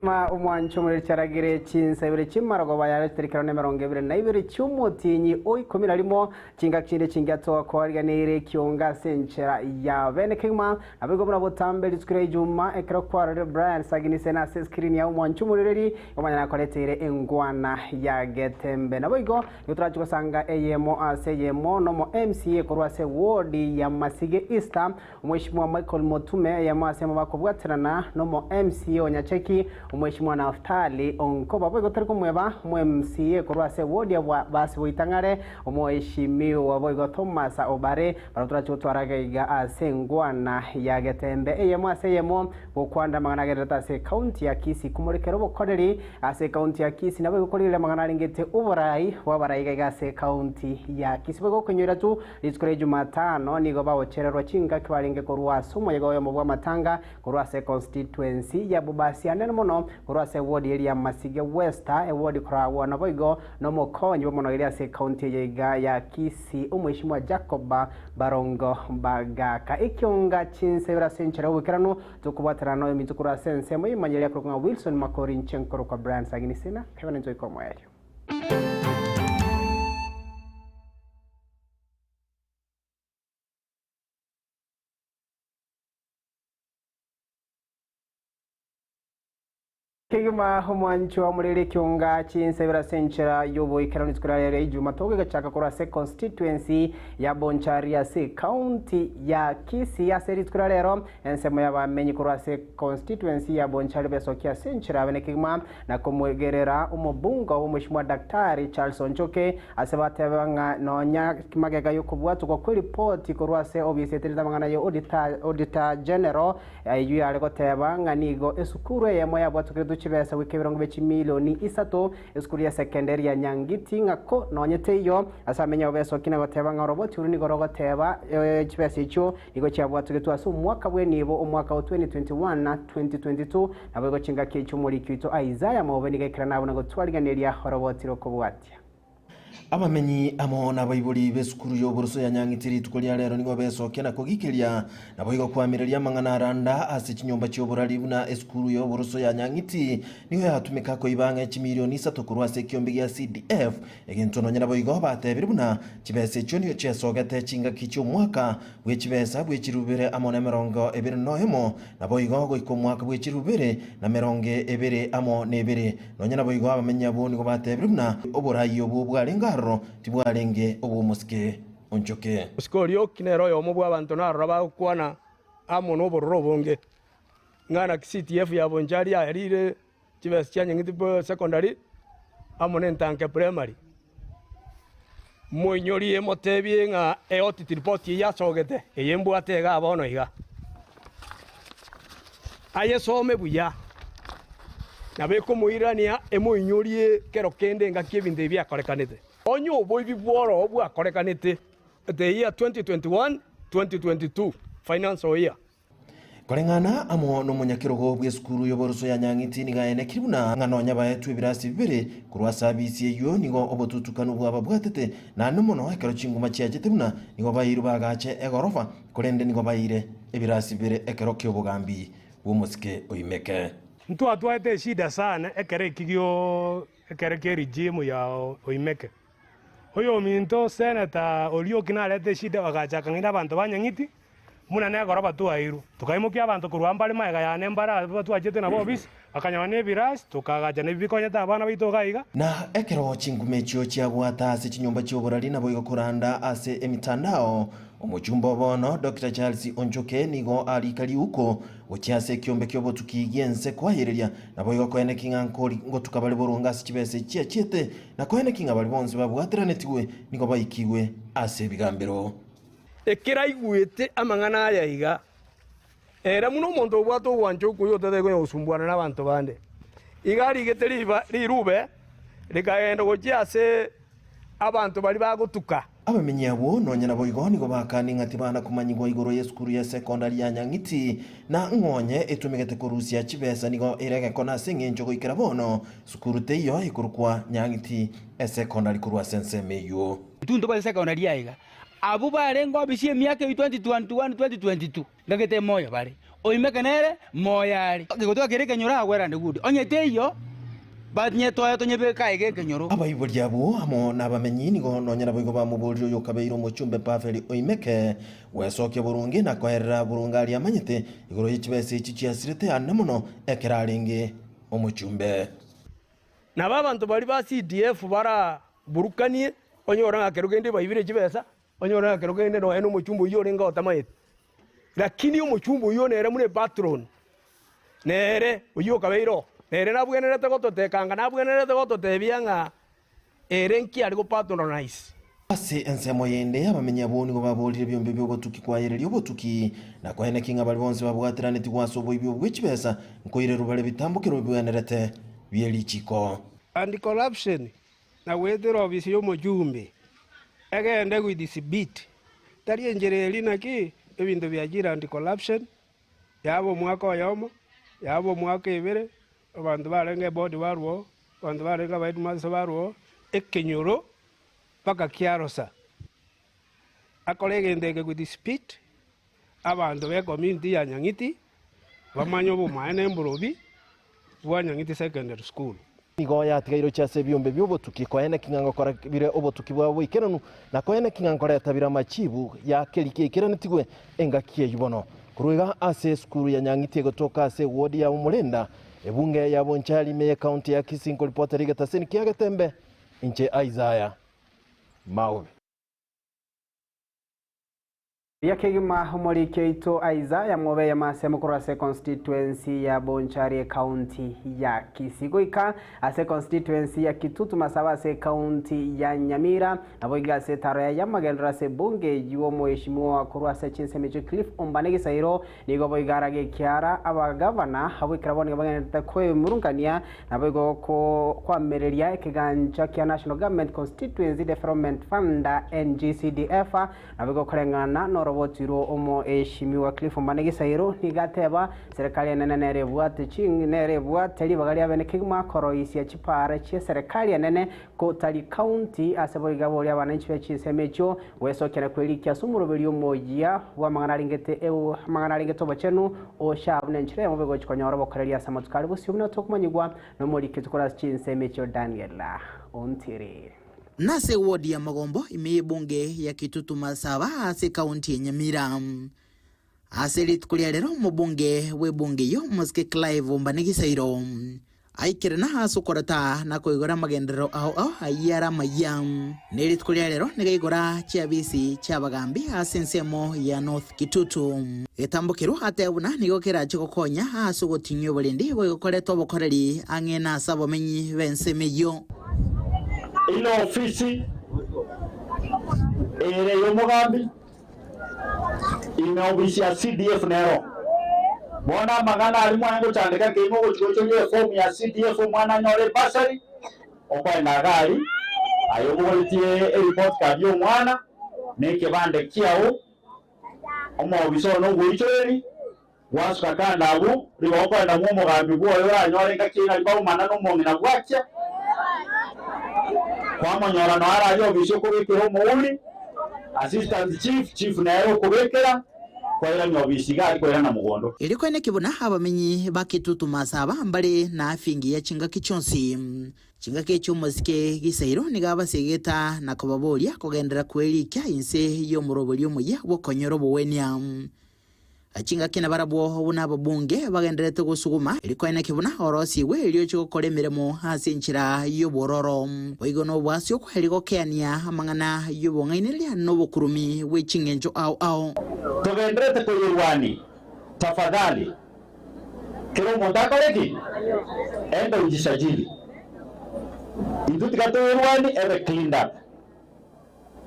Ma omwancho omoreri chiaragire chinsa ibere chi'amarogoba yare chitarikero nemerongo ebere na ibere chi'omotienyi o ikomi na rimo, chingaki chinde chingiya twakoariganeire ekionga ase enchera ya bene kegima. Naboigo buna botambe rituko ria Ijuma, ekero kwarorire Brian Saginisena ase escreen ya omwancho omorereri, omanye nakoreteire engwana ya Getembe. Naboigo nigo torache gosanga eyemo ase eyemo nomo MCA korwa ase ward ya Masige East, Omweshimiwa Michael Motume, eyemo ase emo bakobwaterana nomo MCA o Nyacheki, Omweshimiwa Naftali Onkoba. Boigo tari komweba omo MCA korwa ase eward ya Basi Boitang'are, Omoeshimiwa boigo Thomas Obare. Barabwo torache gotwara gaiga ase engwana ya Getembe eyemo ase eyemo gokwanera amang'ana agendererete ase ecounty ya Kisii komorekera obokoreri ase ecounty ya Kisii naboigo korigereria amang'ana arengete oborai bw'abarai gaiga ase ecounty ya Kisii. Boigo okonyoira tu Rituko ria Jumatano nigo bagochererwa chingaki barenge korwa ase omoyega oyomo bw'amatanga korwa ase econstituency ya Bobasi anene mono korwa ase eward eria ya Masige West, eward koragwa naboigo nomokonyi bw'omonogeria ase ecounty eye iga ya Kisii omweshimiwa Jacob Barongo Bagaka. Ekionga chinsa ibere ase enchera y'oboikeranu tokobwaterana noyominto korwa ase ensemo y'emanyereria korokwa ng'a Wilson Makori inche nkorokwa Brian Sagini Sina kaiba ninche oika omoerio. Kegima omwanchwa omorere ekionga chinsebera ase enchera y'oboikeranu rituko riaye ria Ijuma togegachaka korwa ase constituency ya Bonchari ase ecounty ya Kisii ase rituko ria rero ensemo y'abamenyi korwa ase constituency ya Bonchari besokia ase enchera abene kegima na komwegerera omobunga obo Mweshimiwa Daktari Charles Onchoke ase bateba ng'a nonya magega y'okobwatokwa kw'eripoti korwa ase obisi eterete amang'ana ya Auditor General eyio yare goteba ng'a nigo esukuru eyemo yabwatokeretwe chibesa goika ebirongo bie chimilioni isato esukuru ya sekendari ya Nyangiti ng'a ko nonye teiyo ase amenye abo besokia na goteba ng'a oroboti oru nigo rogoteba chibesa echio nigo chiabwatogetwe ase omwaka bw'enibo omwaka o 2021 na 2022 Naboigo chingaki echio omoriki oito Isaya mobe nigo ekerana abwo na gotwariganeria oroboti rw'okobwatia. Abamenyi amo nabaibori b'esukuru y'oboroso ya Nyang'iti rituko ria rero nigo besokia na kogikeria, naboigo kwamireria amang'ana aranda ase chinyomba chi'oborari buna esukuru y'oboroso ya Nyang'iti nigo yatumeka koiba ang'e chimilioni isato korwa ase ekiombe gia CDF egento nonya naboigo batebire buna chibesa echio nigo chiesogete chingaki chi'omwaka bw'echibesa bw'echirubere amo nemerongo ebere noyomo Naboigo goika omwaka bwe chilifu bibere na merongo ebere amo nebere. Nonya naboigo abamenyi abwo nigo batebire buna oborai obwo bwarenge aroro tibwarenge obw'omosike onchoke. Omosike oria oki nere oyomo bw'abanto narora bagokwana amo nobororo obonge, ng'a naki CTF ya Bonchari yarire chibesa chia Nyang'iti Secondary amo na Entanke Primary. Moinyorie motebie ng'a eaudit report eyio yasogete, eye mbwate igaa bono iga. Ayesome buya, nabo ekomoirania emoinyorie kero kende engaki ebinto ebi biakorekanete. Onye oboibi bw'oroho bwakorekanete the year 2021, 2022 financial year. Koreng'ana amo nomonyakerogo bw'esukuru y'oboroso ya Nyang'iti nigo aenekire buna ng'a nonya baetwe ebirasi bibere korwa ase abisi eyio nigo obotutukanu bwababwatete naende mono ekero chinguma chiachete buna nigo bairwe bagache egorofa korende nigo baire ebirasi bibere ekero ki'obogambi bw'omosike oimeke. Ntwatwarete eshida sana ekero eki gio ekero kia regime ya Oimeke. Oyominto senator Orioki narete eshida bagachaka ng'ina abanto ba Nyang'iti Buna negoroba twairwe, tokaimokia abanto korwa mbare magega yane mbare abwo twachete nabo obisi, bakanyora nebirasi, tokaagacha nebi bikonyete abana baito iga iga. Na ekero chinkume echio chiabwata ase chinyomba chi'oborari naboigo koranda ase emitandao, omochumba o bono, Dokita Charles Onchoke nigo arika riuko gochia ase ekiombe ki'obotuki gi'ense koayereria naboigo koeneki ng'a nkori ngotuka bare boronge ase chibesa echi chiachiete na koeneki ng'a baria bonsi babwateranetigwe nigo baikigwe ase ebigambero. Ekero aigwete amang'ana aya iga, ere buna omonto obwate ogwancha okuya otatari konya gosumbuana nabanto bande, iga arigete riruube rikagenda gochia ase abanto baria bagotuka. Abamenyi abwo nonya naboigo nigo bakani ng'a tibana komanyigwa igoro y'esukuru ya sekondari ya Nyang'iti, na ng'onye etumegete korusia chibesa nigo ere egekone ase eng'encho goikera bono sukuru teiyo ekorokwa Nyang'iti esekondari korwa ase ensemo eyio. Intwe ntobwate sekondari aiga. Abwo barenge obisi emiaka eyio 2021, 2022, ngagete moyo bare. Oimeke nere moyo are. Gegotoka kere ekenyoro agwo erande good. Onye teiyo, banyetoe tonyebeke aiga ekenyoro. Abaibori abwo amo nabamenyi nigo nonya naboigo bamoborire oyokabeire omochumbe Paveli oimeke gwesokia boronge na koerera boronge aria amanyete igoro ye chibesa echio chiasirete ande mono ekero arenge omochumbe. Nabo abanto baria ba CDF baraburukanie, onyore ng'a kero kende baibire chibesa, onyore ng'a kero kende nonya na omochumba oyio orenge otamaeti. Lakini omochumba oyio nere buna epatron, nere oyio okabeire oo, nere nabwenerete gototekanga, nabwenerete gototebia ng'a ere nki are gopatronise. Ase ensemo yende, abamenyi abwo nigo baborire ebiombe bi'obotuki kwayereria obotuki, na koeneki ng'a baria bonsi babwateranetigwe ase oboibi obwo bwe chibesa nkoirerwa bare ebitambokero bibwenerete bie richiko. Anti-corruption na goetera ofisi y'omochumbe egende with speed tari enchera eria naki ebinto biachire anti-corruption yaba omwaka oyomo, yaba omwaka ebere, abanto barenge eboard barwo oo, abanto barenge abaheadmaster barwo oo, ekenyoro mpaka kiarosa. Akore egento eke with speed, abanto be community ya Nyang'iti bamanye obomaene mborobi bwa Nyang'iti Secondary School. Nigo yatigaire gochia ase ebiombe bi'obotuki, koeneki ng'a ngokora bire obotuki bwabo boikeranu, na koeneki ng'a nkoreta bire amachibu ya keri keikeranetigwe engaki eyio bono. Korwa iga ase esukuru ya Nyang'iti egotoka ase ewodi ya Omorenda, ebunge ya Bonchari ime y'ecounty ya Kisii nkoripotera egetaseni kia Getembe, inche Isaiah Maobe. Buya kegima omoriki oito Isaiah Mwobe Masemo korwa ase constituency ya Bonchari ecounty ya Kisii goika ase constituency ya Kitutu Masaba ase ecounty ya Nyamira naboigo ase etaro yaye y'amagenderero ase ebunge eyio omoheshimiwa korwa ase chinsemo echio Cliff Ombane Gisairo nigo boigo arage ekiara abagavana abwo ekero bono nigo bagendererete kwemurungania Naboigo koamereria ekegancha kia National Government Constituency Development Fund, NGCDF, naboigo koreng'ana noroboti rwo omoeshimiwa Cliff Ombane Gisairo, nigo ateba serikali enene nere ebwate ching nere ebwate ribaga ria bene kegima koroisia chipara chie serikali enene ko tari county ase boiga boria abananchi be chinsemo echio Gwesokia na kwerikia ase omoroberio omoyia bw'amang'ana arengete amang'ana arengete obochenu, ocha buna enchera eyemo begochia konyora obokoreria ase amatuko are bosio buna tokomanyigwa nomoriki tokore ase chinsemo echio Daniel Ontiri. Nase ewodi ya Magombo ime y'ebunge ya Kitutu Masaba ase ekaunti ya Nyamira. Ase rituko ria rero omobunge bw'ebunge eyio omosike Clive Ombane Gisairo aikire na ase okorata na koigora amagenderero ao ao ayio are amayia. Ne rituko ria rero nigo aigora chiabisi chi'abagambi ase ensemo ya North Kitutu. Getambokerwa atebe buna nigo kerache gokonya ase ogotinyia oborendi boigo koreta obokoreri ang'e nase abamenyi b'ensemo eyio. Ine ofisi ere y'omogambi. Ime ofisi ya CDF nero. Bono amang'ana aria mwane gochandeka nkeima ogochia goichoria efomu ya CDF omwana anyore ebursary, okoenda iga aria, aye obogoretie ereport card ya omwana, na ekebande kiao, omobisa one ogoichoreria, gwasuka kando abwo, ribaga okoenda mwa omogambi bwoye oranyore engaki eyio nari baumana na omong'ina bwakia, kwamonyora noe araria obisi okobekera omouri, assistant chief, chief nere okobekera, kwairania obisi iga aria kwairana mogondo. Erio koeneki buna abamenyi ba Kitutu Masaba mbare na afya engiya chingaki chionsi. Chingaki echio omosike Gisairo nigo abasegeta na kobaboria kogenderera kwerikia inse y'omorobori omoyia bw'okonyora obogwenia. Chingaki nabarabwo buna ababunge bagendererete gosuguma rikoeneki buna orosigwe erioche gokora emeremo ase enchera y'obwororo. Boigo nobwasi okweria gokeania amang'ana y'obong'ainereria na obokurumi bwe ching'encho ao ao. Togendererete koyerwania, tafadhali, kera omonto akore ki? Enda ujisajili. Intwe tiga toyerwanie ebe cleaned up,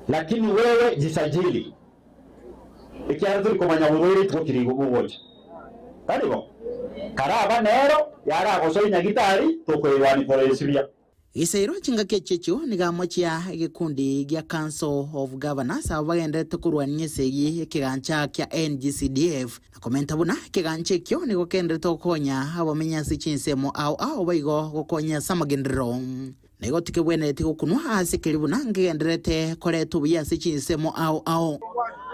lakini wewe jisajili. Ekiagera tori komanya borwaire rituko ki rigo bogocha. Tari bo? Karaba nero yaragosoe nyagitari, tokoirwania koresibia. Gisairo chingaki echio echio nigo amochia egekundi gia Council of Governors abwo bagendererete korwania esegi ekegancha kia NGCDF na komenta buna ekegancha ekio nigo kendererete gokonya abamenyi ase chinsemo ao ao boigo gokonya ase amagenderero. Nigo tikebwenereti gokunwa ase keria buna nkegendererete koreta obuya ase chinsemo ao ao.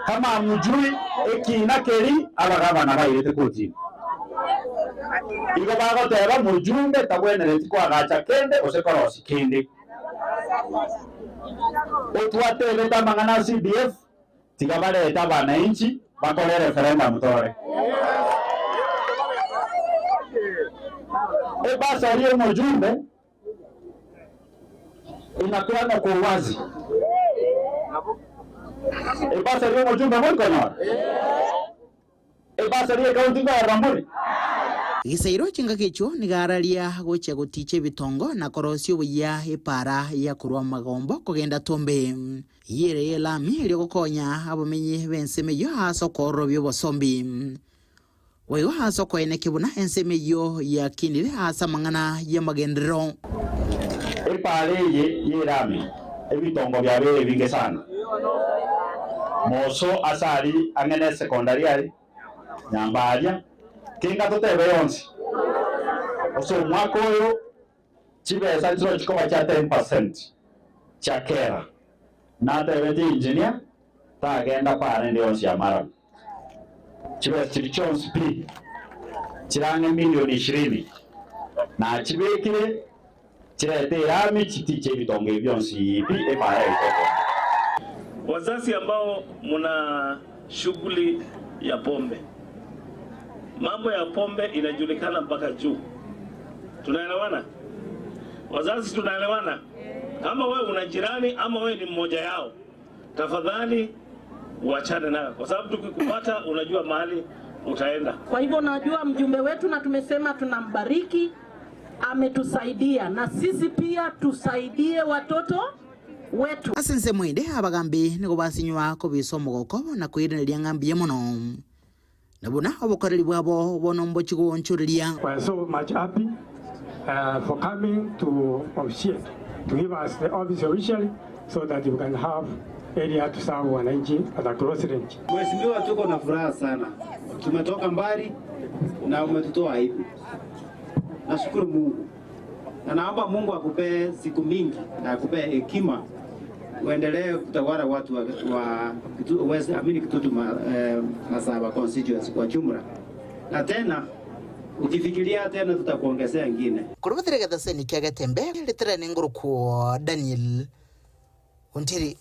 Kama hamujui ekina keri abagabana bairete kotini. Igo bagoteba mojumbe tabwenereti koagacha kende gose korosia kende. Otwatebete amang'ana a CDF tiga barete abanainchi bakore referendum tore. Ebasari y'omojumbe inapeanwa kwa uwazi. Ebasari y'omojumbe moikonyora? Ebasari y'ekaunti nkoerera more? Gisairo chingaki echio nigo araria gochia goticha ebitongo na korosia obuya epaara ya korwa amagombo kogenda Tombe. Eyio ere y'elami erio gokonya abamenyi b'ensemo eyio ase okoororobia obosombi. Boigo ase okoenekia buna ensemo eyio yakinire ase amang'ana y'amagenderero. Epaara eye y'elami ebitongo biabeire ebinge sana. Moso ase aria ang'e nesekondari aria, nyamba aria, kenga totebe yonsi. Ase omwaka oyo chibesa nchiro chikoba chia 10% chia kera. Natebetie engineer tagenda paara ende yonsi ya maramu. Chibesa chiria chionsi pi chirang'e milioni ishirini nachibekire chirete erami chitiche ebitongo ebi bionsi pi epaara yaito ekogenda. Wazazi ambao mna shughuli ya pombe, mambo ya pombe inajulikana mpaka juu. Tunaelewana wazazi? Tunaelewana? Kama wewe una jirani ama wewe ni mmoja yao, tafadhali uachane nayo, kwa sababu tukikupata unajua mahali utaenda. Kwa hivyo najua mjumbe wetu na tumesema tunambariki, ametusaidia na sisi pia tusaidie watoto wetu. Ase ensemo ende abagambi nigo basinywa kobisa omogoko na koiraneria ng'a mbuya mono, na buna obokoreri bwabo bono mbochie goonchoreria. We are so much happy for coming to officiate, to give us the office officially so that we can have area to serve wananchi at a close range. Mheshimiwa, tuko na furaha sana, tumetoka mbali na umetutoa aibu. Nashukuru Mungu na naomba Mungu akupee siku mingi na akupee hekima uendelee kutawala watu wa, wa Kitu- West, I mean Kitutu ma, Masaba constituency kwa jumla, na tena ukifikiria tena tutakuongezea ingine. Korwa batire getaseni kia Getembe, ritere nengorokwo Daniel Ontiri.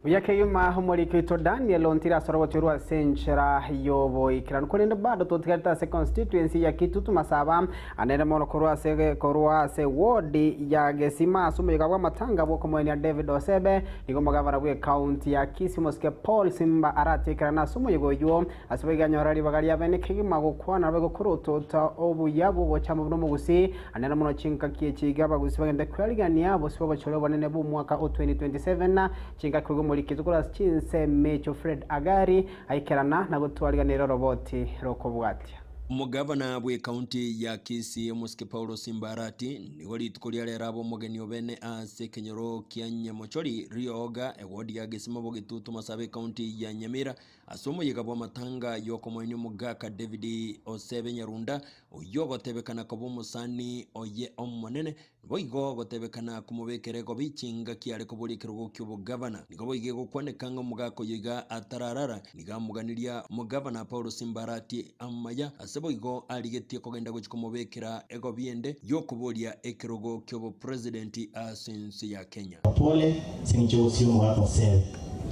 Buya kegima omoriki oito Daniel Ontiri ase orogochio rwa ase enchera y'oboikeranu korende bado totigarete ase constituency ya Kitutu Masaba anene mono korwa ase korwa ase ward ya Gesima ase omoyega bw'amatanga bw'okomoenia David Osebe nigo omogavana bwe county ya Kisii Omosike Paul Simba aratikerane ase omoyega oywo ase boigo anyora ribaga ria bene kegima gokwana naboigo korotota obuya bw'ogochama buna omogusii anene mono chinkaki echi iga abagusi bagende kwerigania bosio obochore obonene bw'omwaka o 2027 chinkaki oigo omoriki korwa ase chinsemo echio Fred Agari aikerana na gotwariganera oroboti rokobwatia. Omogavana bw'ekaunti ya Kisii Omosike Paulo Simba Arati nigo rituko ria rero abe omogeni obene ase ekenyoro kia Nyamochori Rioga eward ya Gesima Bogetutu Masaba ekaunti ya Nyamira ase omoyega bw'amatanga y'okomoenia omogaka David Osebe Nyarunda oyio ogotebekana koba omosani oye omonene Boigo gotebekana komobekera egobi chingaki are koboria ekerogo ki'obogavana. Nigo boigo egokwaneka ng'a omogaka oyo iga atararara, nigo amoganiria omogavana Paulo Simbarati amaya, ase boigo arigetie kogenda gochia komobekera egobi ende y'okoboria ekerogo ki'obopresidenti ase ense ya Kenya. Pole ase eng'encho y'obosio omogaka Osebe.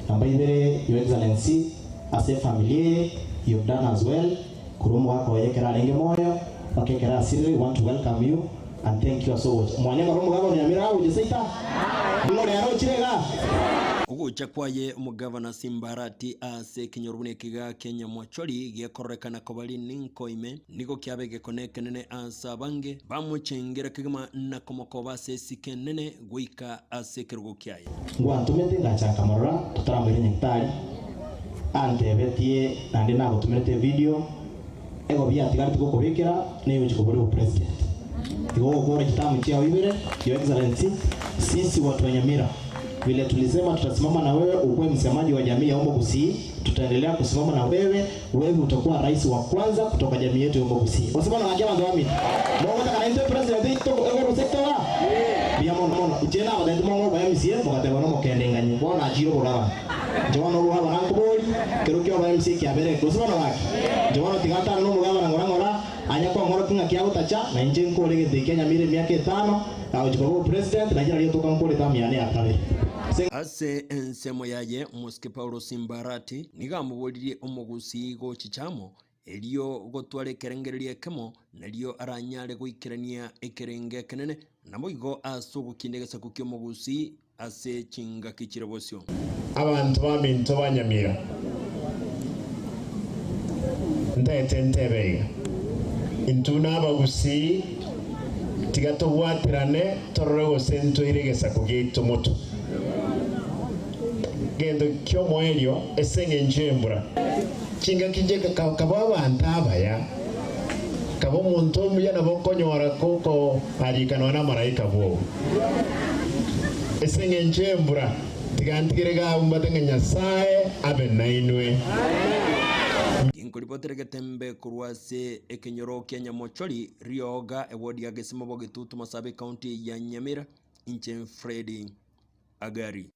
Namba ibere, Your Excellency, ase efamiri eye, you have done us well, korwa omogaka oye ekero arenge moyo, mpaka ekero asirire, we want to welcome you And thank you ase ogocha. Mwanyekora omogaka o Nyamira agocha seita? Ning'o nere ochire igaa? Ogocha kwaye omogavana Simbarati ase ekenyoro buna ekigaa kia Nyamwachori gekororekana koba rininko ime, nigo kiaba egekone ekenene ase abange, bamochengera kegima na komokoba ase esike enene goika ase ekerogo kiaye. Ngwantomete ngacha nkamorora totaramoira nyagetari, antebetie naende nagotomerete evideo. Egobi yatigarete gokobekera neyochia koboria obopresident. Igo ogokora chitamu chiao ibere, Your Excellency, sisi watu wa Nyamira. Vile tulisema tutasimama na wewe ukuwe msemaji wa jamii ya Omogusii, tutaendelea kusimama na wewe. Wewe utakuwa rais wa kwanza kutoka jamii yetu ya Omogusii. Osibona ng'aki abanto bamino. Mogotaka naintwe president oito egoro sector wa? Mbuya mono mono. Inche nabatebi timong'o oba MCA mogateba nomokendeng'anyi. Bono achire obogabana. Inche bono obogabana nkobori, kero kia oba MCA kiabere gose bono gaki? Inche bono tiga ntane nomogabana ng'ora ng'ora, anye kong'orokia ng'aki agotacha, na inche nkore egento eke nyamire emiaka etano, nagochia koba obopresident, nainche nario toka nkore etamu yane ya kabere. Ase. Ase ensemo yaye omosike Paulo Simbarati nigo amoboririe omogusii gochicha amo, erio gotwara ekerengererio ekemo, nario aranyare goikerania ekerengo ekenene, naboigo ase ogokinda egesaku ki'omogusii ase chingaki chire bosio. Abanto baminto ba Nyamira, ntaete ntebe iga, intwe nabagusii, tiga tobwaterane torore gose ntoire egesaku giaito motwe. Gento ki'omoerio ase engencho y'embura. Chingaki inche kaba abanto abaya, kaba omonto omuya nabo okonyora kokoarikanwa namaraika bwogo. Ase engencho y'embura, tiga ntigere iga mbate ng'a Nyasae abe nainwe. Ginkoribotera egetembe korwa ase ekenyoro kia Nyamochori, Rioga, ewodi ya Gesima Bogetutu Masaaba Ecounty ya Nyamira, inche Fred Agari.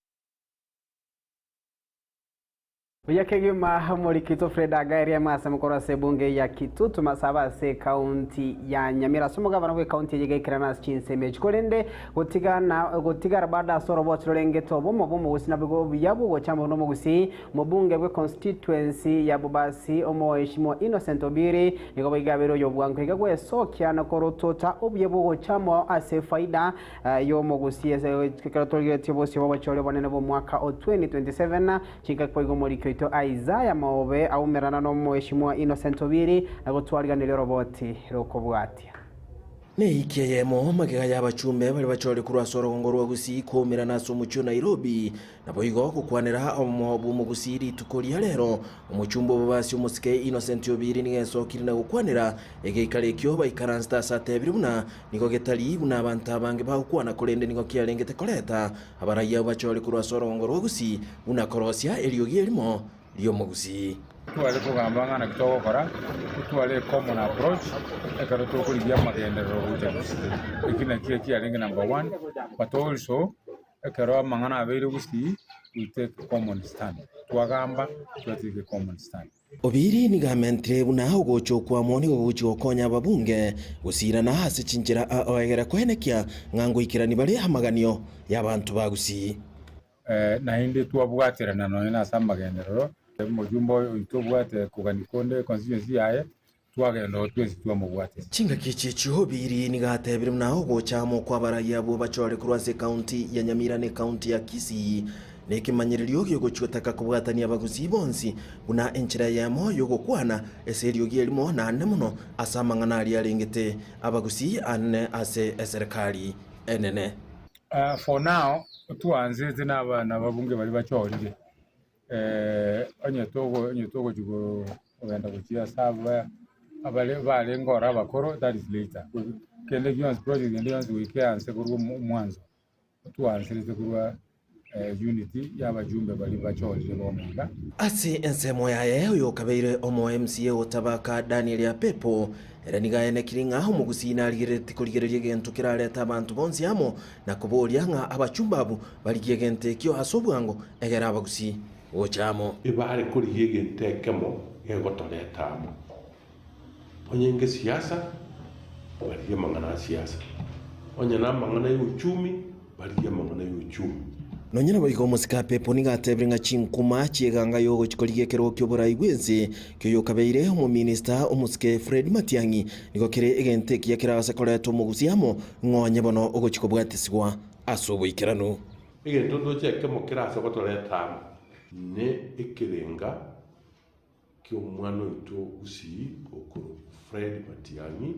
Buya kegima omorikito Fred Agairie ase mokoro ase ebunge ya Kitutu Masaba ase ekaunti ya Nyamira ase omogabana bw'ekaunti eye gaikerana ase chinsemo echi korende gotigana gotigara bado ase orobochi rorengete obomo bw'omogusii nabwo obuya bw'ogocha amo nomogusii mobunge bwe constituency ya Bobasi omoeshimiwa Innocent Obiri nigo boiga abeire oyo bwango iga gwesokia na korotota obuya bw'ogocha amo ase efaida y'omogusi ase ekero torigeretie obosio bw'obochori obonene bw'omwaka o 2027, chingaki boigo omoriki oito Isaiah Maobe aumerana n'omoeshimiwa Innocent Obiri na gotwariganeria oroboti rokobwatia. Neiki eyemo magega y'abachumbe baria bachore korwa ase orogongo rwa Gusii koumerana ase omochie o Nairobi, Naboigo gokwanera omomo bw'omogusii rituko ria rero, omochumba obobasi omosike Innocent Obiri nigo esokire na gokwanera egeikaro ekio baikaransete ase atebire buna nigo getari buna abanto abange bagokwana korende nigo kiarengete koreta abarai abwo bachore korwa ase orogongo rwa Gusii buna korosia eriogi erimo ri'omogusii. Tware kogamba ng'a naki togokora, totware ecommon approach ekero tokorigia amagenderero gocha Gusii. Eki nakio ekiarenge number one, but also Ekero amang'ana abeire gusii, we take common stand, twagamba twatake a common stand. Obiri nigo amentire buna ogocha okwamo nigo gogochia gokonya ababunge gosirana ase chinchera aoegere koenekia ng'a ngoikerani bare amaganio y'abanto ba Gusii. Naende twabwaterana nonya nase amagenderero, omojumbe oyo oito obwate kogania konde constituency yaye, Twagenda oo twensi twamobwatete. Chingaki echi echio Obiri nigo atebire buna ogocha amo kw'abarai abwo bachore korwa ase ekaunti ya Nyamira na ekaunti ya Kisii nekemanyererio giogochwetaka kobwatania abagusii bonsi buna enchera eyemo yogokwana ase eriogi erimo naende mono ase amang'ana aria arengete abagusii anene ase eserekari enene. For now twaanzete na abana babunge baria bachorire. Onye togo onye togochia kogenda gochia ase aba abare barenge oro abakoro that is later. Kende gionsi project ende yonsi goika eanse korwa omwanso, twaanserete korwa unity ya abajumbe baria bachorire bono iga. Ase ensemo yaye oyokabeire omo MCA o Tabaka Daniel Apepo ere nigo aenekire ng'a omogusii narigereretie korigereria egento kerarete abanto bonsi amo na koboria ng'a abachumba abwo barigie egento ekio ase obwango egere abagusii gocha amo. Ebare korigia egento ekemo gegotoreta amo. Onye ngesiasa, barigie amang'ana a siasa. Onye namang'ana y'uchumi, barigie amang'ana y'uchumi. Nonya naboigo omosike Apepo nigo atebire ng'a chinkuma chi'eganga y'ogochia korigia ekerogo ki'oborai bw'ense ki'oyokabeire omominista omosike Fred Matiang'i nigo kere egento ekiya kerabase koreta omogusi amo ng'onye bono ogochia kobwatisigwa ase oboikeranu. Egento ndoche ekemo kere ase gotoreta amo ne ekerenga ki'omwana oito Gusii okorokwa Fred Matiang'i,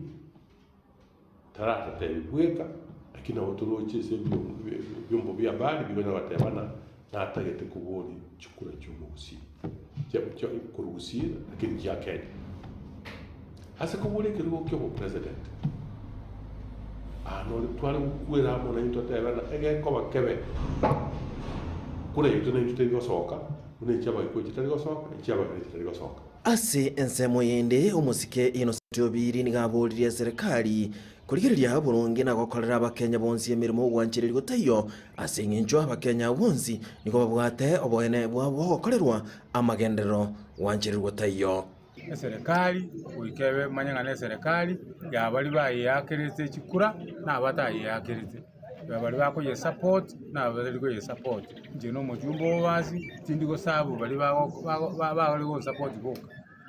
taratotebi bweka, lakini nabo toroche ase ebiombo bia habari bikonya goteba ng'a natagete koboria chikura chi'omogusii, korwa Gusii lakini chia Kenya. Ase koboria ekerogo kia obopresident, aa nore tware gokwera amo naintwe totebe ng'a egekoba kebe. Kura yaito naintwe teri gosoka, buna echi Abagikuyu chitari gosoka, echi Abagere chitari gosoka. Ase ensemo yende, omosike Innocent Obiri nigo aboririe eserekari korigereria boronge na gokorera Abakenya bonsi emeremo ogwanchereria gotaiyo ase eng'encho Abakenya abwo bonsi nigo babwate oboene bwabo gokorerwa amagenderero gwanchererwa taiyo. Eserekari goika ebe manye ng'a neserekari ya baria bayeakerete chikura na abatayeakerete, ya baria bakoyesupport na abatari koyesupport. Inche na omochumba obasi, tindi gosabu baria bago bago bare gonsupport boka,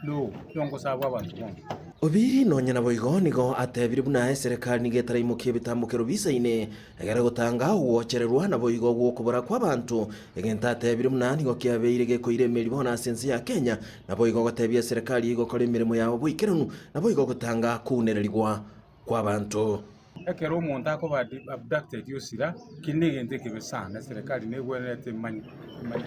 no, nigo ngosabu abanto bonsi. Obiri nonya naboigo nigo atebire buna eserekari nigo etaraimokia ebitambokero bisaine egere gotanga ogwochererwa naboigo gw'okobora kw'abanto, egento atebire buna nigo kiabeire gekoira emeri bono ase ense ya Kenya, naboigo gotebia eserekari egokora emeremo yabo boikeranu naboigo gotanga kounererigwa kw'abanto. Ekero omonto akoba abducted osira, ki negento ekebe sana, eserekari negwenerete emanye.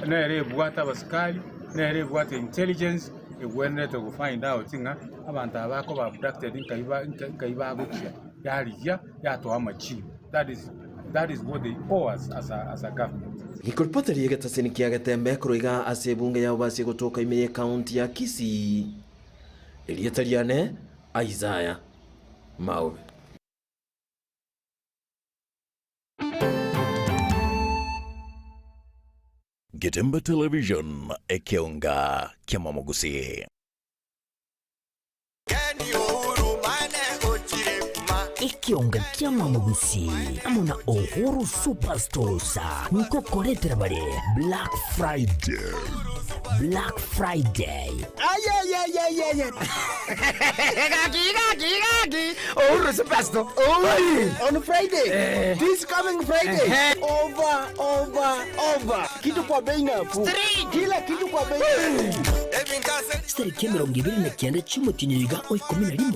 Nere ebwate abasikari, nere ebwate intelligence, egwenerete go find out ng'a abanto aba bakoba abducted nkai ba nkai bagochia, yarigia yatoa amachibu. That is that is what they owe us as a as a government. Rikoripoti ri'egetaseni kia Getembe korwa iga ase ebunge ya Obasie gotoka ime y'Ekaunti ya Kisii. Erieta riane Isaiah Maobe. Getembe Television, ekeonga ki'amamogusii. Ekionga ki'amamogusii amo na Uhuru Superstores nkokoretera bare Black Friday. Black Friday. Ayayayayaya. Gaki gaki gaki. Uhuru Superstore. Oi. On Friday. This coming Friday. Over over over. Kitu kwa bei nafuu. Kila kitu kwa bei nafuu. Chitariki 29 chi'omotienyi oiga o 11,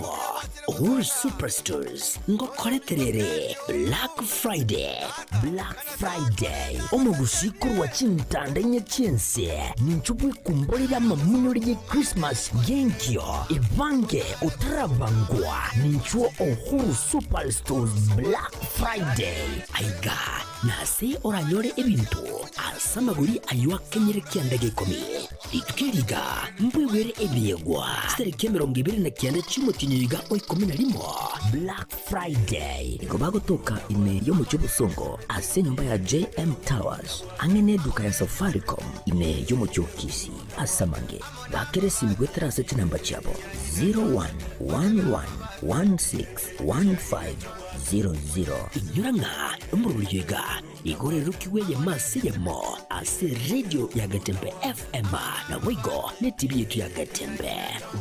Uhuru Superstores ngokoretera ere Black Friday, Black Friday, omogusii korwa chintanda inye chi'ense, ninchwo bwekumborere amamunyori ye Christmas y'enkio, ebange otarabangwa, ninchwo Uhuru Superstores Black Friday, aiga nase oranyore ebinto ase amagori ayio akenyire kianda gia ikomi. Rituko eri iga mbwegwere ebiegwa chitariki 29 chi'omotienyi oiga o 11, Black Friday. Nigo bagotoka ime y'omochie obosongo ase enyomba ya JM Towers, ang'e n'eduka ya Safaricom ime y'omochie o Kisii. Ase amange, bakere esimi goetera ase chinamba chiabo 0111161500. Inyora ng'a omorwori oiga Igo rerokigwe eyemo ase eyemo ase eredio ya Getembe FM naboigo ne TV yetu ya Getembe.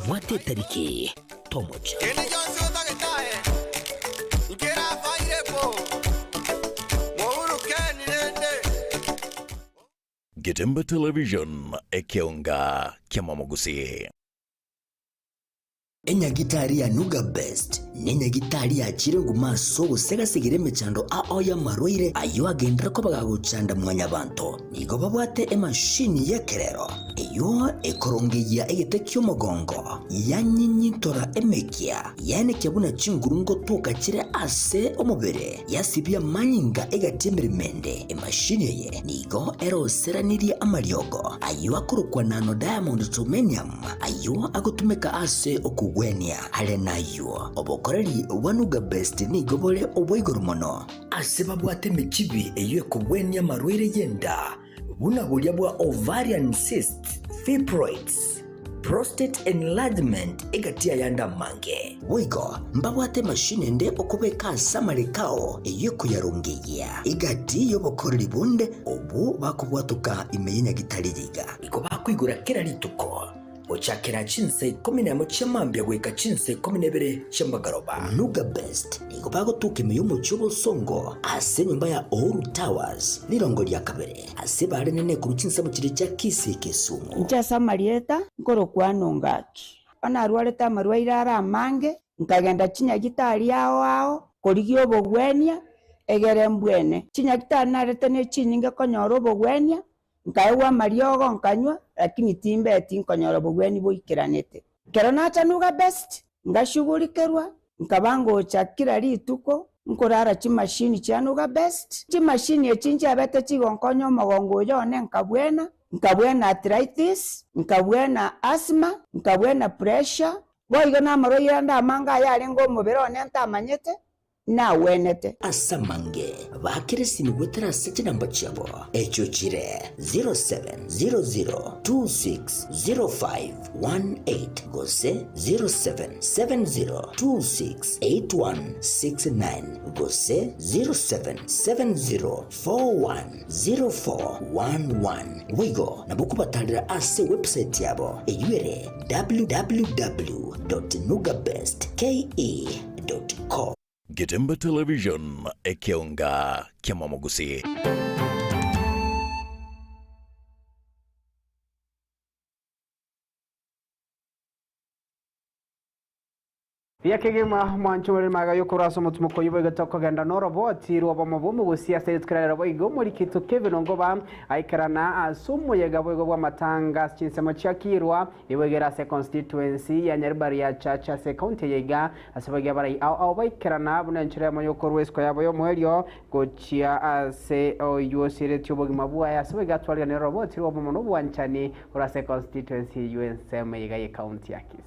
Bwata etariki tomocha. Kende gionsi otagete aye, nkerafaire bo, mourukeni rende. Getembe Television, ekeonga ki'amamogusii. Enyagitari ya Nuga Best nenyagitari yachire nguma ase ogosegasegera emechando ao y'amarwaire ayio agenderere koba gagochanda mwanyabanto. Nigo babwate emashini y'ekerero eyio ekorongeyia egete ki'omogongo, yanyinyintora emekia, yaenekia buna chinguru ngotoka chire ase omobere, yasibia amanyinga egati emeremo ende. Emashini eye nigo eroseranirie amariogo ayio akorokwa nano diamond germanium, Ayio agotumeka ase okogwenia. Are nayio, obokoreri bwa Nuga Best nigo bore obwa igoro mono. Ase babwate emechibi eyio ekogwenia amarwaire y'enda, buna boria bwa ovarian cysts, fibroids, prostate enlargement egati y'ayande amange. Boigo mbabwate emashini ende okobeka ase amareko ao eyio ekoyarongeyia egati y'obokoreri bonde obwo bakobwatoka ime y'enyagitari yiga. Nigo bakoigora kera rituko, gochakera chinsa ikomi nemo chia mambia goika chinsa ikomi na ibere chia magoroba. Nuga Best nigo bagotuka ime y'omochie obosongo ase enyomba ya Uhuru Towers, rirongo ria kabere, ase bare nene korwa chinsemo chiria chia Kisii Kisumu. Inche ase amarieta nkorokwana ongaki. Onye narwarete amarwaire are amange, nkagenda chinyagitari ao ao korigia obogwenia, egere mbwene. Chinyagitari narete ne chinyinge konyora obogwenia, Nkaegwa amariogo nkanywa, lakini timbeti nkonyora obogwenia boikeranete. Ekero nacha Nuga Best, ngashugurikerwa, nkaba ngocha kera rituko. Nkorara chimashini chia Nuga Best. Chimashini echi nchiabete chigonkonya omogongo oyo one nkabwena, nkabwena arthritis, nkabwena asthma, nkabwena pressure, boigo namarwaire ande amange ayarenge omobere one ntamanyete, nagwenete. Ase amange bakire esimi goetera ase chinamba chiabo, echio chire 0700260518 gose 0770268169 gose 0770410411. Boigo nabo okobatarera ase ewebsite yabo eyio ere www.nugabestke.com. Getembe Television, ekeonga ki'amamogusi. Buya kegima mwanche ore maega y'okorwa ase omotumo koyio boigo tokogenda noroboti rw'obomo bw'omogusi ase rituko riarero boigo omoriki Kevin Ongoba aikerana ase omoyega boigo bw'amatanga ase chinsemo chia Kirwa Niboigere ase constituency ya Nyaribari ya Chache ase ecounty eye iga, ase boigo abarai ao ao baikerana buna enchera eyemo y'okorua isiko yabo y'omoerio gochia ase oyio osiretie obogima bwaye ase boigo atwariganire oroboti rw'obomo na obwanchani korwa ase constituency eyio ensemo eye iga y'ecounty ya Kisii.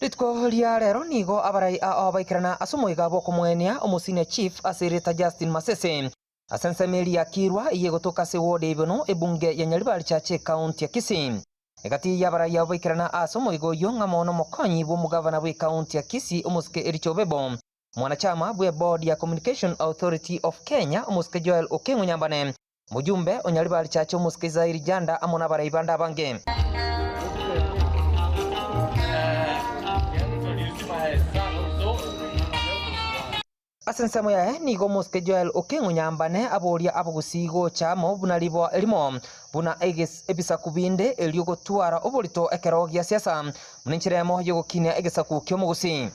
Rituko ria rero nigo abarai ao baikerana ase omoiga bw'okomoenia omosenior chief ase erieta Justin Masese. Ase ensemo eria ya Kirwa eyio egotoka ase eward ya Ibeno, ebunge ya Nyaribari Church ecounty ya Kisii. Egati y'abarai abwo baikerana ase omoigo oyio ng'amo nomokonyi bw'omogavana bw'ecounty ya Kisii omosike Ericha Obebo, mwanachama bw'eboard ya Communication Authority of Kenya omosike Joel Okeng'o Nyambane, mojumbe o Nyaribari Church omosike Zairi Janda amo nabarai bande abange. Ase ensemo yaye nigo omosike Joel Okeng'u Nyambane aboria abagusii gocha amo buna riboa erimo, buna ebisaku binde erio gotwara oborito ekero gia siasa, buna enchera eyemo y'ogokinia egesaku ki'omogusii.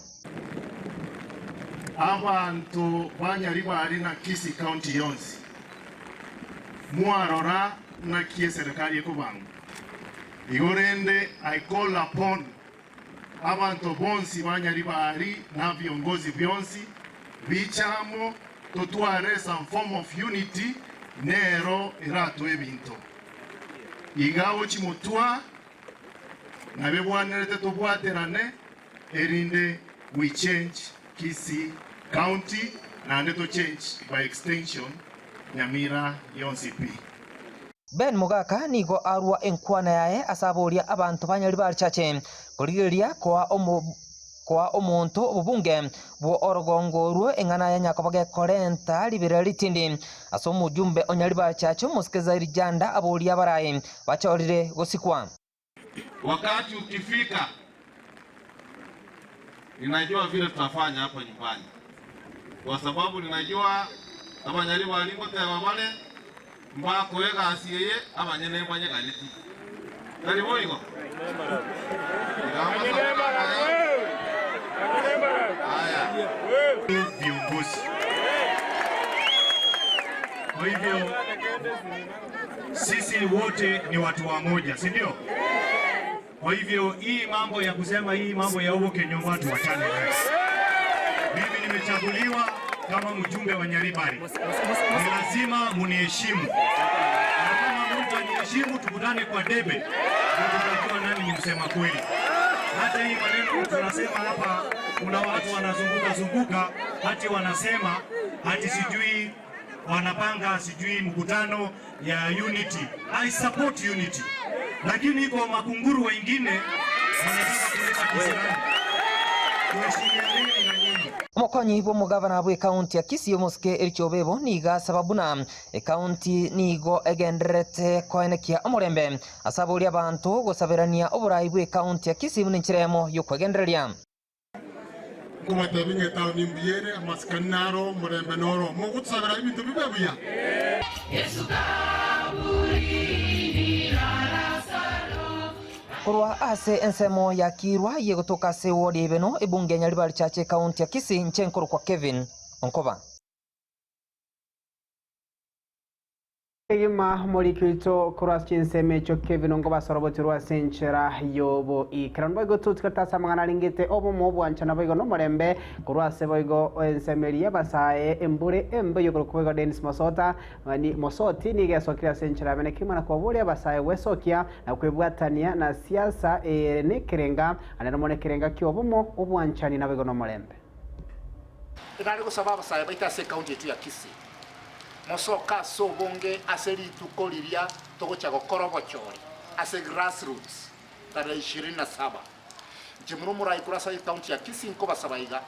Abanto ba Nyaribari na Kisii County yonsi, mwarora naki eserekari ekobangwa. Igo rende I call upon Abanto bonsi ba Nyaribari na viongozi bionsi biche amo totware some form of unity nero eratoe ebinto. Iga ochimotwa nabebwanerete tobwaterane erinde we change Kisii county naende to change by extension Nyamira yonsi pi. Ben Mogaka nigo arua enkwana yaye ase aboria abanto ba Nyaribari Church korigereria koa koa omonto obobunge bwo orogongo orwo eng'ana ya nyakoba gekorenta riberera ritindi. Ase omojumbe o Nyaribari Church omosike Zairi Janda aboria abarai bachorire gosikwa. Wakati ukifika, ninajua vile tutafanya hapa nyumbani, kwa sababu ninajua abanyaribari ngoteba bare mbakoe egasi eye abanyene mbanyeganeti. Tari boigo? Haya. Viongozi. Kwa hivyo sisi wote ni watu wa moja, si ndio? Kwa hivyo hii mambo ya kusema hii mambo ya huko Kenya watu wachane nayo. Mimi nimechaguliwa kama mjumbe wa Nyaribari, ni lazima muniheshimu, na kama mtu aniheshimu, tukutane kwa debe, ndio tutajua nani ni msema kweli. Hata hii maneno tunasema hapa, kuna watu wanazunguka zunguka, hati wanasema hati sijui wanapanga sijui mkutano ya unity. I support unity, lakini iko makunguru wengine wanataka kuleta kisirani. Tuheshimianeni na nyinyi. Omokonyi bw'omogavana bw'ekaunti ya Kisii omosike Eric Obebo nigo asaba buna ekaunti nigo egendererete koenekia omorembe ase aboria abanto gosaberania oborai bw'ekaunti ya Kisii buna enchera eyemo y'okwegendereria. Nkobatebia ng'a etaoni mbuya ere, amasikani naro, omorembe noro. Mogotosabera ebinto bibe buya. Korwa ase ensemo ya Kirwa y'egotoka ase ewodi ya Ibeno, ebunge ya Nyaribari Church ekaunti ya Kisii, inche nkorokwa Kevin Onkoba. Kegima omoriki oito korwa ase chinsemo echio Kevin Ongobasorobotirwe ase enchera y'oboikeranu. Boigo totigarete ase amang'ana arengete obomo, obwanchani boigo nomorembe korwa ase boigo ensemo eria y'abasae embure embe yokorokwa boigo Dennis Mosota Mosoti nigo esokire ase enchera yabene kegima na kobaboria abasae gwesokia na kwebwatania na siasa ere nekerenga ande nomo nekerenga ki'obomo, obwanchani naboigo nomorembe. Nare gosaba abasae baito ase ekaunti yaito ya Kisii, mosoke ase obonge ase rituko riria togochia gokora obochori ase grassroots tarehe ishirini na saba. Inche buna omorai korwa ase ekaunti ya Kisii nkobasaba iga,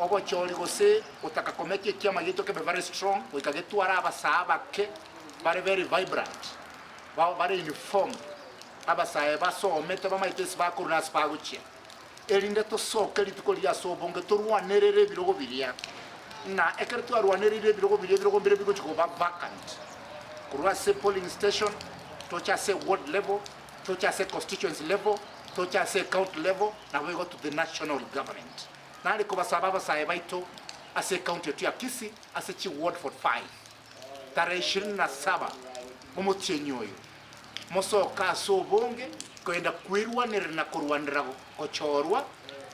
obochori gose gotaka komeka ekiama giaito kebe very strong goika getware abasae abake bare very vibrant, bare informed, abasae basomete bamaete ase bakorwa na ase bagochia. erinde tosoke rituko riria ase obonge torwanerere ebirogo biria, na ekero twarwanereire ebirogo biria, ebirogo mbire bigochia koba vacant, korwa ase polling station, toche ase ward level, toche ase constituency level, toche ase county level, naboigo to the national government. Nare kobasaba abasae baito ase ecounty yaito ya Kisii ase chi ward 45, tarehe ishirini na saba omotienyi oyo, Mosoke ase obonge kogenda kwerwanerera na korwanerera gochorwa,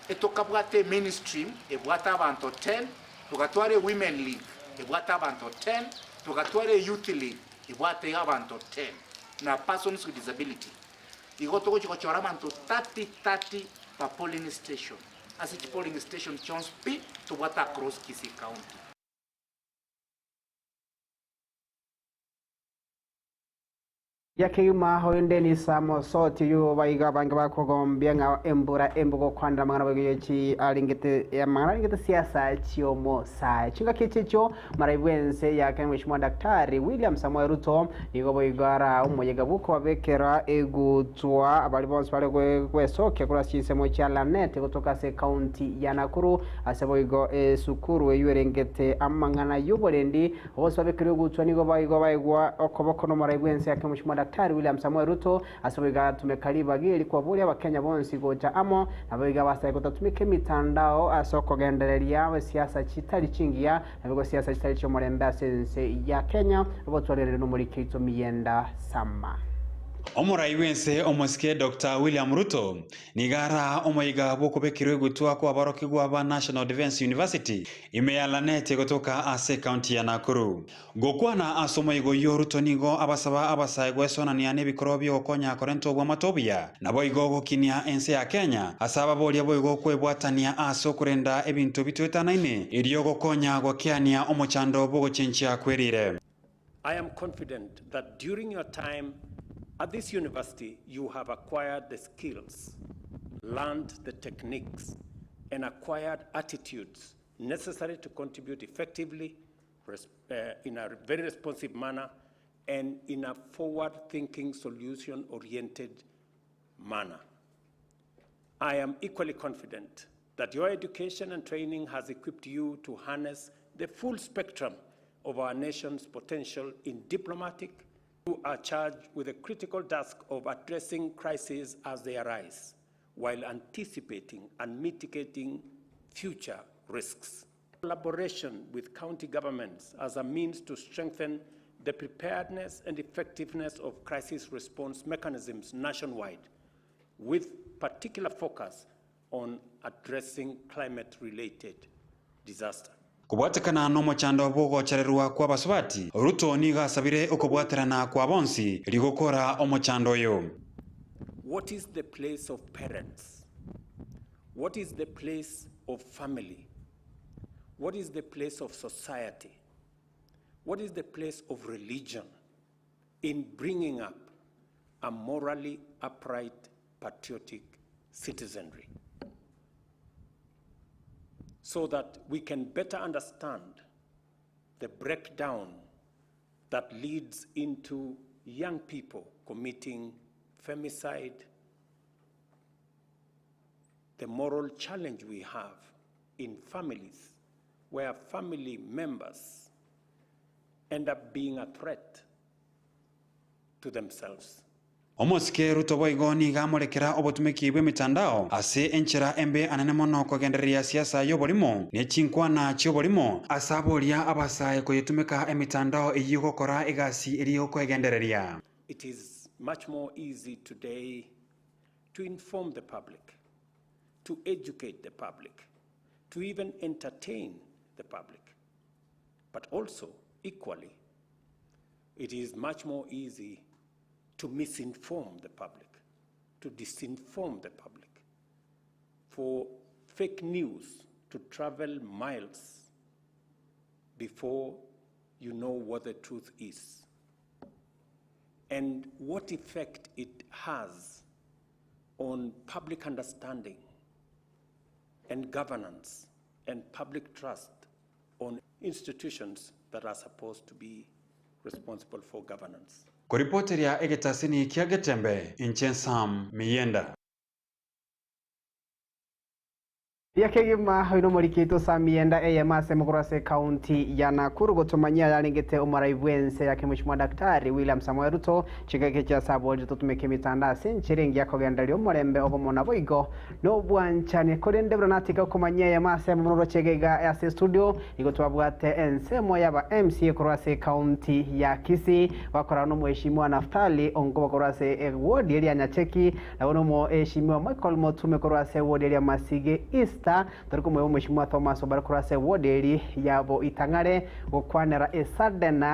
etokabwate eministry ebwate abanto ten, togatwara ewomen league ebwate abanto ten, togatwara eyouth league ebwate abanto ten, na persons with disability. Igo togochia gochora abanto 30 30 per polling station, ase chipolling station chionsi pi tobwate across Kisii County. Yakegima oyo Dennis Mosoti oyio baiga abange bakogombia ng'a embura embe gokwanera amang'ana boigo yechi arengete amang'ana arengete siasa chiomosae. Chingaki echi echio marai bwense ya Kenya Mheshimiwa Daktari William Samoei Ruto nigo boigo ara omoyega bw'okobabekera egutwa abari bonsi bare gwesokia korwa ase chinsemo chia Lanet gotoka ase ekaunti ya Nakuru ase boigo esukuru eyio erengete amang'ana y'oborendi Bonsi babekerwe egutwa nigo boigo baigwa okoboko nomorai bw'ense ake Omochimwa Daktari William Samoei Ruto ase boigo agatumeka ribaga eri koboria abakenya bonsi gocha amo naboigo abasae gotatumeka emitandao ase okogendereria siasa chitari chingiya naboigo siasa chitari chiomorembe ase ense ya Kenya obotwarereire nomoriki oito Miyenda Sama. Omorai bw'ense omosike Doctor William Ruto Nigo araa omoiga bw'okobekerwa egutwa kw'aborokigwa ba National Defence University ime ya Lanet egotoka ase ekaunti ya Nakuru. Gokwana ase omoiga oyio Ruto nigo abasaba abasae gwesonania nebikorwa bi'ogokonya korenta obwamate obuya naboigo gokinia ense ya Kenya ase ababoria boigo kwebwatania ase okorenda ebinto bitoetanaine erio gokonya gokeania omochando bw'ogochenchia kwerire. I am confident that during your time at this university you have acquired the skills, learned the techniques, and acquired attitudes necessary to contribute effectively in a very responsive manner and in a forward-thinking, solution-oriented manner. I am equally confident that your education and training has equipped you to harness the full spectrum of our nation's potential in diplomatic, who are charged with the critical task of addressing crises as they arise, while anticipating and mitigating future risks. Collaboration with county governments as a means to strengthen the preparedness and effectiveness of crisis response mechanisms nationwide, with particular focus on addressing climate-related disaster. Kobwatekana nomochando bw'ogochererwa kw'abasubati, Ruto nigo asabire okobwaterana kwa bonsi erio gokora omochando oyo. What is the place of parents? What is the place of family? What is the place of society? What is the place of religion in bringing up a morally upright, patriotic citizenry? So that we can better understand the breakdown that leads into young people committing femicide, the moral challenge we have in families where family members end up being a threat to themselves Omosike Ruto boigo nigo amorekera obotumeki bw'emitandao ase enchera embe anene mono kogendereria siasa y'oborimo ne chinkwana chi'oborimo ase aboria abasae koyetumeka emitandao eyio gokora egasi eria okoegendereria. It is much more easy today to inform the public, to educate the public, to even entertain the public. But also, equally, it is much more easy to misinform the public, to disinform the public, for fake news to travel miles before you know what the truth is and what effect it has on public understanding and governance and public trust on institutions that are supposed to be responsible for governance. Koripoteria egetasini kia Getembe, inche Sam Miyienda. Buya kegima oino omorikito Sam Miyienda eyemo ase emogoro ase ekaunti ya Nakuru gotomanyia ayarengete omorai bwense ya Kemweshimiwa Daktari William Samoei Ruto chingaki echi ase aborire totumeke emitandao ase enchera engiya kogendereria omorembe obomo naboigo nobwanchani. Korende buna natige okomanyia eyemo ase emo buna oroche iga iga ase estudio nigo twabwate ensemo yaba MCA korwa ase ekaunti ya Kisii bakorana nomweshimiwa Naftali Onkoba korwa ase ewodi eria Nyacheki nabo nomoeshimiwa Michael Motume korwa ase ewodi eria Masige East tori komoeba omweshimiwa Thomas Obare korwa ase ewodi eri yabo Itang'are gokwanera esudden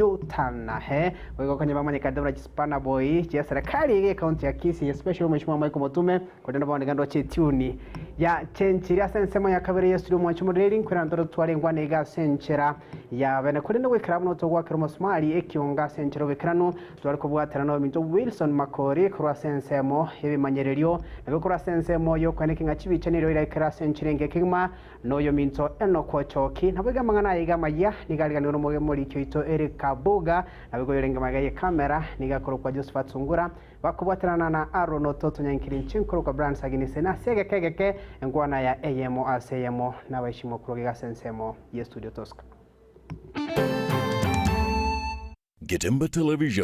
U-turn he boigo konya bamanyekante buna chispanner boy chia serikali iga ekaunti ya Kisii especially omweshimiwa Michael Motume korende bono iga ndoche etune ya chenchiri ase ensemo ya kabere ye studio mwanche omoreri nkwera ntore totware engwana iga ase enchera ya bene korende goikera buna otogwakera omosumari ekionga ase enchera oboikeranu tware kobwatana na ominto Wilson Makori korwa ase ensemo y'ebimanyererio nabo korwa ase ensemo y'okweneki ng'a chibicha nirio iraikera ase enchera engiya kegima na oyo ominto Enock Ochoki nabo iga amang'ana aya iga amayia nigo ariganiwe nomoriki oito Eric Kabuga nabo igo oyorenge magega y'ekamera nigo akorokwa Josephat Sungura Bakobwaterana na Aaron ototonyankiri inche nkorokwa Brian Saginise, na ase egeka egeke enkwana ya eyemo ase eyemo nabaishimwa korwa iga ase ensemo ye studio Tosca. Getembe Television.